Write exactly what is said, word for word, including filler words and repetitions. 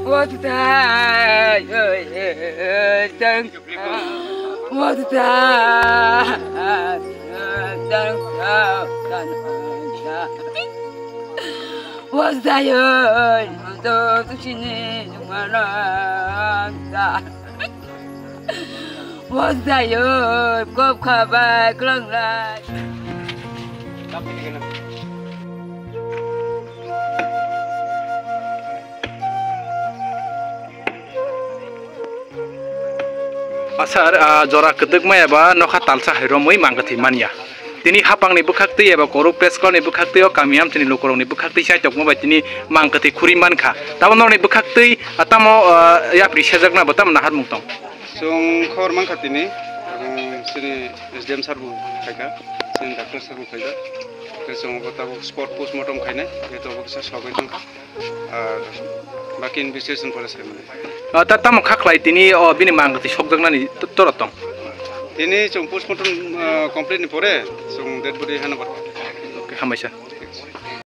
What the? What the? What the? Wasaya, kop khabai, klanglai. Asar, ah, jora kwdwk maya ba nokha talsa hai romwi mangkwthwi manya. Tini hapangni bwkhaktwi eba Koruk Press Club ni bwkhaktwi o kami amchini lukurokni bwkhaktwi chai tongma bai tini mangkwthwi khuri mankha. Tamo norokni bwkhaktwi, ah, tamo, ah, yapri sejakna bo tamo naharmung tong? Chwng khobor mankha tini, um, chini S D M sir bo phaikha, chini doctor sir bo phaikha. Tei chwng bo tabuk spot postmortem khainai, tei tabuk kisa sogwi tongkha. Ar baki investigation pore sai mani. Ah, ta tamo kha khlai tini o bini mangkwthwi sokjaknani to-, toro tong? Tini chwng postmortem, ah, complete ni pore chwng dead body hand over. Okay, hambaisa.